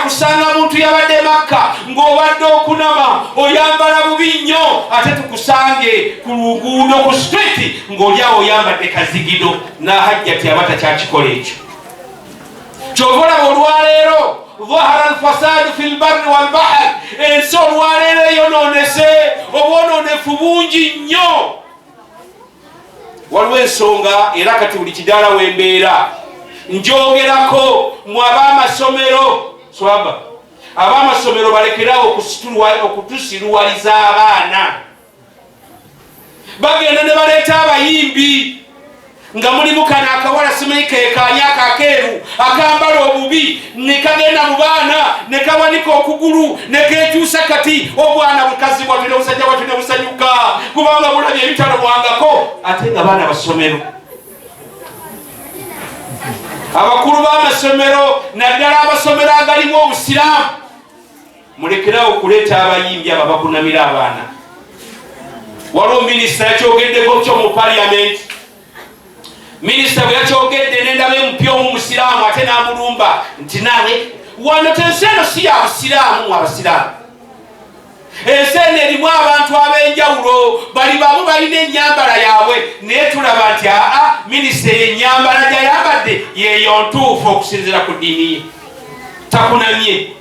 kusanga muntu yabadde Makka ng'obadde okunama, oyambala bubi nnyo, ate tukusange ku luguudo, ku street, ng'oli awo oyambadde kazigido. N'ahajjati aba takyakikola ekyo. Kyova olaba olwaleero dhahara alfasadu fi lbarri walbahar. Ensi olwaleero eyononese, obwononefu bungi nnyo. Waliwo ensonga, era kati buli kidaala wembeera njogerako mu ab'amasomero. Swaba ab'amasomero balekerawo okutusiruwaliza abaana. Bagenda ne baleeta abayimbi nga mulimu kano akawala, simanyi kekaani, akakeeru akambala obubi, nekagenda mu baana nekawanika okugulu nekekyusa. Kati obwana bukazi bwatu ne busajja bwatu ne busanyuka kubanga bulabye ebitalobwangako, ate nga baana basomero. Abakulu b'amasomero, naddala amasomero agalimu obusiraamu, mulekerawo okuleeta abayimbi abo abakunamira abaana. Waliwo minisita yakyogeddeko kyo mu parliament. Minisita bwe yakyogedde, nendaba emupya omu musiraamu ate n'amulumba nti nawe wano tensi eno si ya busiraamu. Mu abasiraamu, ensi eno erimu abantu ab'enjawulo, bali bamu balina ennyambala yaabwe, naye tulaba nti aa, minisita eyo ennyambala gyayambadde yeeyo ntuufu okusinziira ku ddiini ye, takunamye.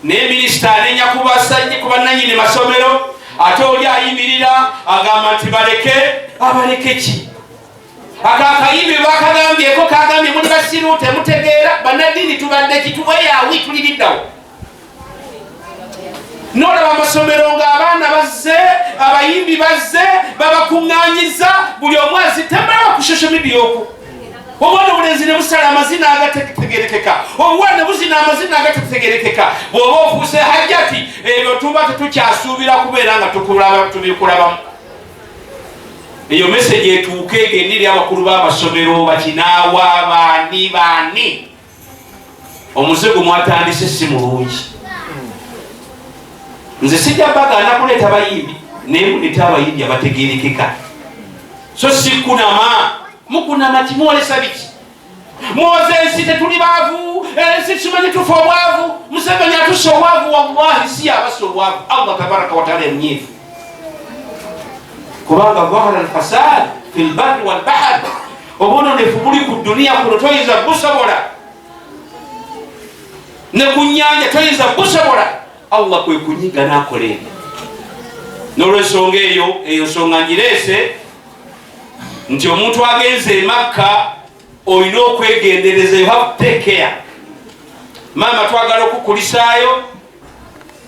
Naye minisita anenya ku bannanyini masomero, ate oli ayimirira agamba nti baleke. Abaleke ki? Ako akayimbi bakagambyeko, kagambye muli basiru, temutegeera, bannaddiini tubadde kituweyawi, tuliriddawo. Nolaba amasomero ng'abaana bazze, abayimbi bazze, babakuŋŋanyiza, buli omu azitembalaba ku social media okwo. Obwana obulenzi ne busala amazina agategerekeka, obuwala ne buzina amazina agategerekeka. Bw'oba ofuuse hajjati, ebyo tuba tetukyasuubira kubeera nga tubikulabamu. Eyo message etuuke, egende eri abakulu b'amasomero, bakinaawa, baani baani. Omuzigo mwatandise si mulungi. Nze sijja bagaana kuleeta bayimbi, naye mulete abayimbi abategerekeka, so si kunama. Mukunama kimwolesa biki? Mwoza ensi tetuli baavu, ensi simanyi tufa obwavu, Museveni atusa obwavu. Wallahi si yabasa obwavu, Allah tabaraka wataala emunyiivu, kubanga dhahara alfasad fi lbarri walbahar. Obwononefu buli ku duniya kuno, toyinza busobola, ne ku nyanja toyinza busobola. Allah kwe kunyiga nakola ebyo. N'olwensonga eyo, eyo nsonga ngireese nti omuntu agenze emakka olina okwegendereza. You have to take care. Maama, twagala okukulisaayo.